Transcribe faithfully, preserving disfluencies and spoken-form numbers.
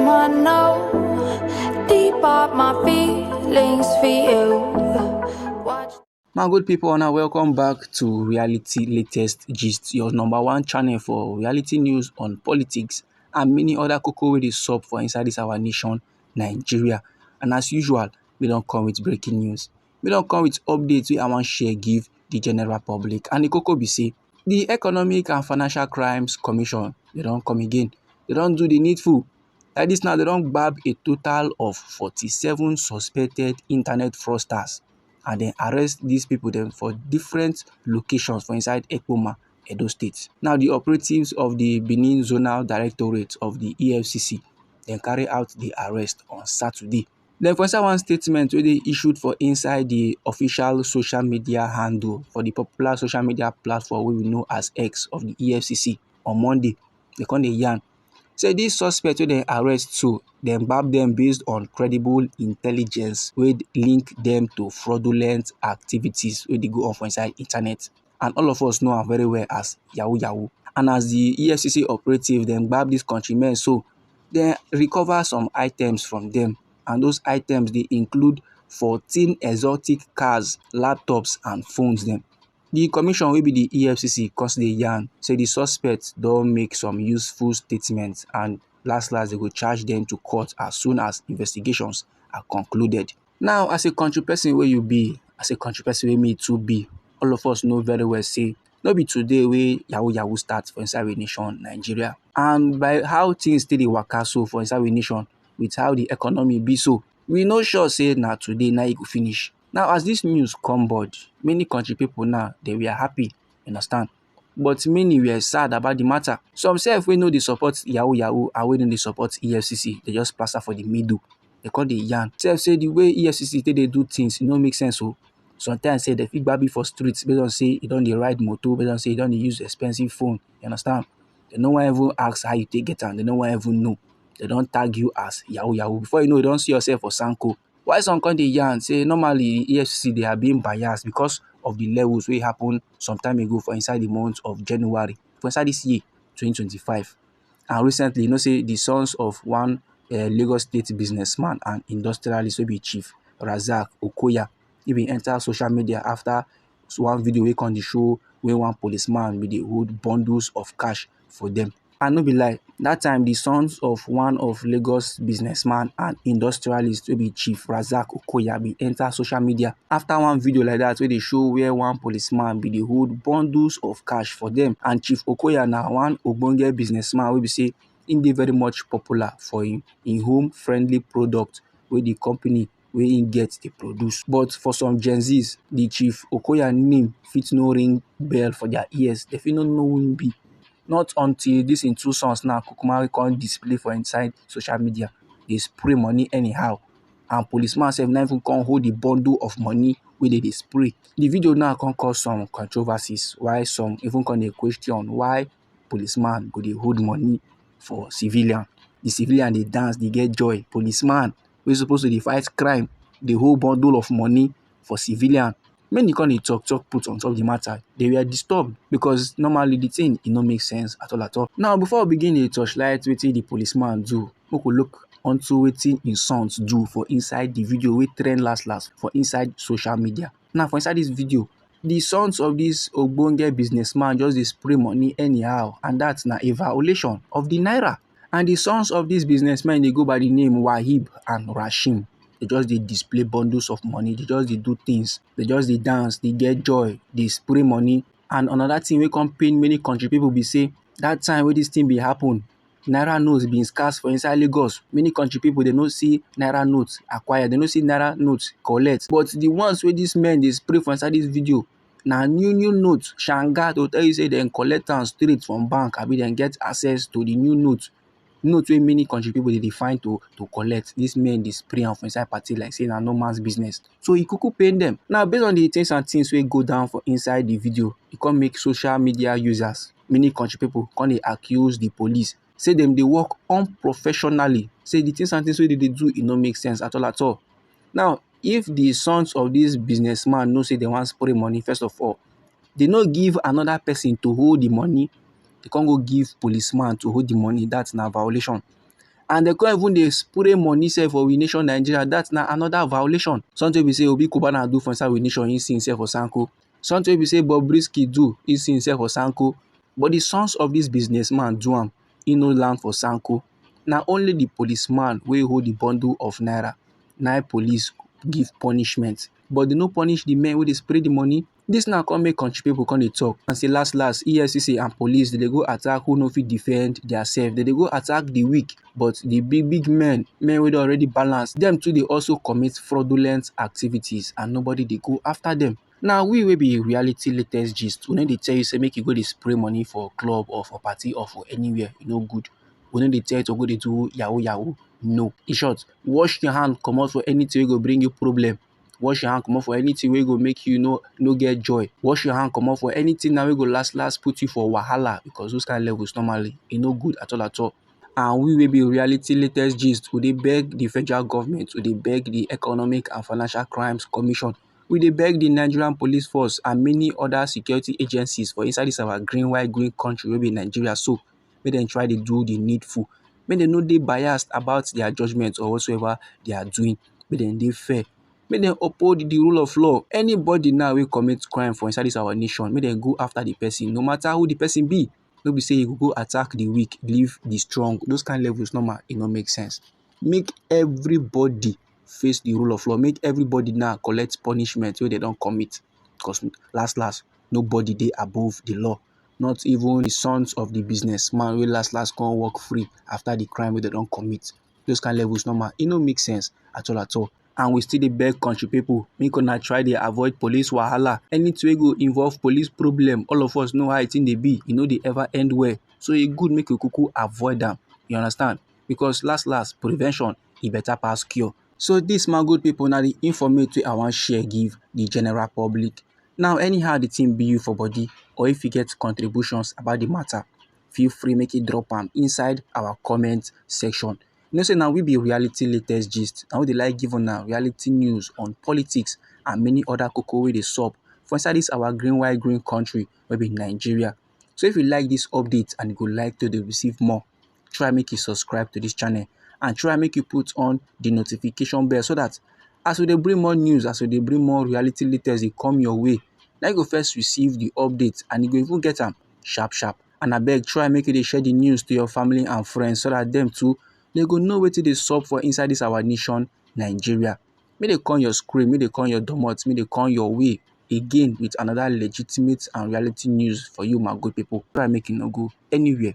I know deep up my feelings for you. Watch My good people, now welcome back to Reality Latest Gist, your number one channel for reality news on politics and many other koko wey dey sup for inside this our nation, Nigeria. And as usual, we don come with breaking news. We don come with updates wey I wan share give the general public. And the koko be say, the Economic and Financial Crimes Commission, they don come again. They don do the needful. Like this now, they don gbab a total of forty-seven suspected internet fraudsters, and dem arrest these people dem for different locations for inside Ekpoma, Edo State. Now, the operatives of the Benin Zonal Directorate of the E F C C, dem carry out the arrest on Saturday. Then for inside one statement wey dey issued for inside the official social media handle for the popular social media platform wey we know as X of the E F C C on Monday, they come dey yarn say these suspects wey dem arrest so, dem gbab dem based on credible intelligence wey link dem to fraudulent activities wey dey go on for inside internet. And all of us know am very well as yahoo yahoo. And as the E F C C operative dem gbab these countrymen so, dem recover some items from dem, and those items dey include fourteen exotic cars, laptops and phones dem. The commission wey be the E F C C come still dey yarn say the suspects don make some useful statements, and last last they go charge them to court as soon as investigations are concluded. Now, as a country person wey you be, as a country person wey me too be, all of us know very well say no be today wey yahoo yahoo start for inside we nation, Nigeria. And by how things still dey waka so for inside we nation, with how the economy be so, we no sure say na today na e go finish. Now, as this news come board, many country people now, they were happy, you understand? But many were sad about the matter. Some sef wey no dey support yahoo yahoo and wey no dey support E F C C, they just pass for the middle. They come dey yarn. Sef say the way E F C C take dey do things, e no make sense o. Sometimes say they fit gbab you for streets based on say you don dey ride motor, based on say you don dey use expensive phone. You understand? They no wan even ask how you take get am. They no wan even know. They don tag you as yahoo yahoo. Before you know, you don see yourself for Sanko. Why some come dey yarn say normally E F C C they are being biased because of the levels wey happen some time ago for inside the month of January, for inside this year, twenty twenty-five. And recently, you know say the sons of one uh, Lagos State businessman and industrialist wey be Chief Razak Okoya, he bin enter social media after one video wey come dey show wey one policeman bin dey hold bundles of cash for dem. And no be lie, that time the sons of one of Lagos businessman and industrialist wey be Chief Razak Okoya bin enter social media after one video like that wey dey show where one policeman bin dey hold bundles of cash for dem. And Chief Okoya na one ogbonge businessman wey be say im dey very much popular for im im home friendly product wey the company wey im get dey produce. But for some Gen Zs, the Chief Okoya name fit no ring bell for their ears. They fit no know who im be. Not until this im two sons now Kukumari come display for inside social media, dey spray money anyhow. And policeman sef no even come hold the bundle of money wey dey dey spray. The video now come cause some controversies, why some even come dey question why policeman go dey hold money for civilian. The civilian dey dance, dey get joy. Policeman wey suppose to dey fight crime dey hold bundle of money for civilian. Many come dey talk talk put on top the matter. They were disturbed because normally the thing e no make sense at all at all. Now, before we begin dey torchlight wetin the policeman do, make we look onto wetin im sons do for inside the video wey trend last last for inside social media. Now, for inside this video, the sons of this ogbonge businessman just dey spray money anyhow, and that na a violation of the naira. And the sons of this businessman dey go by the name Wahib and Rashim. They just dey display bundles of money. They just dey do things. They just dey dance. They get joy. They spray money. And another thing wey come pain many country people be say that time wey this thing bin happen, naira notes bin scarce for inside Lagos. Many country people they no see naira notes acquire. They no see naira notes collect. But the ones wey this men dey spray for inside this video, na new new note shanga to tell you say dem collect am straight from bank, abi dem get access to the new note. Note wey many country people dey dey find to to collect, this men dey spray am for inside party like say na no man's business. So e kuku pain dem. Now, based on the things and things wey go down for inside the video, e come make social media users, many country people come dey accuse the police say dem dey work unprofessionally, say the things and things wey dem dey do e no make sense at all at all. Now, if the sons of this businessman know say dem wan spray money, first of all, they no give another person to hold the money, they come go give policeman to hold the money. That's na violation. And dem come even dey spray money sef for We Nation Nigeria. That na another violation. Something wey be say Obi Cubana do for inside We Nation, he see himself for Sanko. Something wey be say Bobrisky do, he see himself for Sanko. But the sons of this businessman do am, he no land for Sanko. Na only the policeman wey hold the bundle of naira, na police give punishment. But dem no punish the men wey dey spray the money. This na come make country people come dey talk and say last last E F C C and police dey go attack who no fit defend their self. Dem dey go attack the weak, but the big big men, men wey don already balance, dem too dey also commit fraudulent activities and nobody dey go after dem. Na we wey be Reality Latest Gist, we no dey tell you say make you go dey spray money for club or for party or for anywhere, e no good. We no dey tell you to go dey do yahoo yahoo. No. In short, wash your hand comot for anything wey go bring you problem. Wash your hand comot for anything wey go make you no no get joy. Wash your hand comot for anything na wey go last last put you for wahala, because those kind levels normally e no good at all at all. And we wey be Reality Latest Gist, we dey beg the federal government, we dey beg the Economic and Financial Crimes Commission, we dey beg the Nigerian Police Force and many other security agencies for inside this our green white green country wey be Nigeria, so make dem try dey do the needful. Make dem no dey biased about their judgment or whatsoever they are doing. Make dem dey fair. Make dem uphold the rule of law. Anybody now wey commit crime for inside this our nation, make dem go after the person, no matter who the person be. No be say you go go attack the weak, leave the strong. Those kind levels normal, e no make sense. Make everybody face the rule of law. Make everybody now collect punishment wey dem don commit. Because last last, nobody dey above the law. Not even the sons of the businessman wey last last come work free after the crime wey dem don commit. Those kind levels normal, e no make sense at all at all. And we still dey beg country people, make una try dey avoid police wahala. Anything wey go involve police problem, all of us know how the thing dey be, e no dey ever end well. So e good make we kuku avoid am, you understand? Because last last, prevention e better pass cure. So this, my good people, na the informate wey I wan share give the general public. Now, anyhow the thing be you for body, or if you get contributions about the matter, feel free make you drop am inside our comment section. You know say na we be Reality Latest Gist, na we dey like give una reality news on politics and many other koko wey dey sup for inside this our green white green country wey be Nigeria. So if you like this update and you go like to dey receive more, try make you subscribe to this channel and try make you put on the notification bell, so that as we dey bring more news, as we dey bring more reality latest dey come your way, na you go first receive the update and you go even get am sharp sharp. And abeg, try make you dey share the news to your family and friends, so that dem too, they go know wetin dey sup for inside this our nation, Nigeria. Make dem come your screen, make dem come your domot, make dem come your way again with another legitimate and reality news for you, my good people. Try make you no go anywhere.